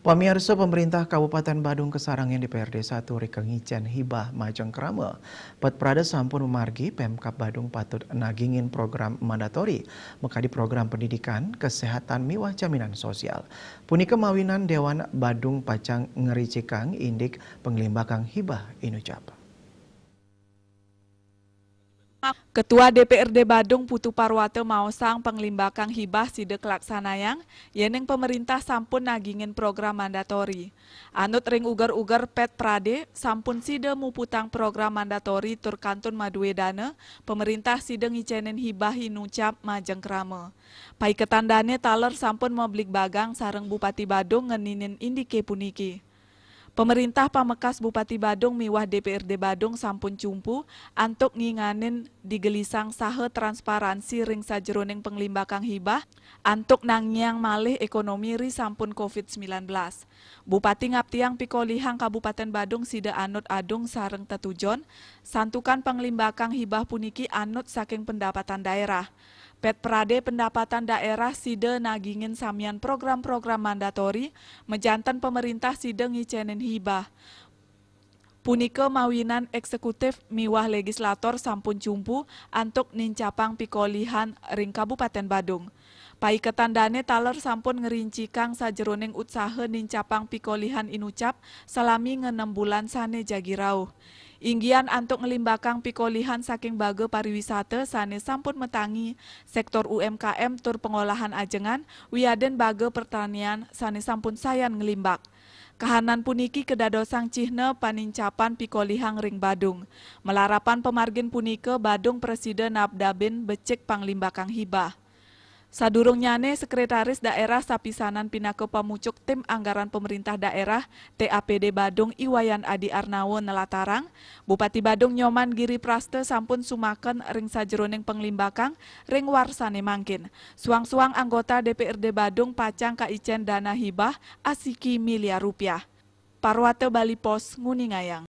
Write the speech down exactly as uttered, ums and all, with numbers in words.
Pamiarsa, pemerintah Kabupaten Badung kasarengin D P R D satu rika ngicen hibah majeng krama. Pet Prade sampun mamargi Pemkab Badung patut nagingin program mandatori, makadi program pendidikan, kesehatan miwah jaminan sosial. Punika mawinan Dewan Badung pacang ngricikang indik panglimbakang hibah inucap. Ketua D P R D Badung Putu Parwata maosang panglimbakang hibah sida kalaksanayang, yening pemerintah sampun nagingin program mandatori. Anut ring uger-uger Pet Prade, sampun sida muputang program mandatori tur kantun madue dana, pemerintah sida ngicenin hibah inucap majeng krama. Paiketan dane taler sampun mabligbagang sareng Bupati Badung ngeninin indike puniki. Pemerintah pamekas Bupati Badung miwah D P R D Badung sampun cumpu antuk nginganin digelisang saha transparansi ring sajeroning panglimbakang hibah antuk nangiang malih ekonomi ri sampun covid sembilan belas. Bupati ngaptiang pikolihang Kabupaten Badung sida anut adung sareng tetujon, santukan panglimbakang hibah puniki anut saking pendapatan daerah. Pet Prade pendapatan daerah sida nagingin samian program-program mandatori, majanten pemerintah sida ngicenin hibah. Punika mawinan eksekutif miwah legislator sampun cumpu antuk nincapang pikolihan ring Kabupaten Badung. Paiketan dane taler sampun ngrincikang sajeroning utsaha nincapang pikolihan inucap salami ngenem bulan sane jagi rauh. Inggian antuk nglimbakang pikolihan saking baga pariwisata sane sampun matangi, sektor U M K M tur pengolahan ajengan, wiadin baga pertanian sane sampun sayan nglimbak. Kahanan puniki kadadosang cihna panincapan pikolihang ring Badung. Malarapan pamargin punika, Badung prasida nabdabin becik panglimbakang hibah. Sadurungnyane, Sekretaris Daerah sapisanan pinaka pamucuk tim anggaran pemerintah daerah, T A P D Badung, I Wayan Adi Arnawa nelatarang, Bupati Badung Nyoman Giri Prasta sampun sumaken ring sajeroning panglimbakang ring warsane mangkin. Suang-suang anggota D P R D Badung pacang kaicen dana hibah asiki miliar rupiah. Parwata Bali Post nguningayang.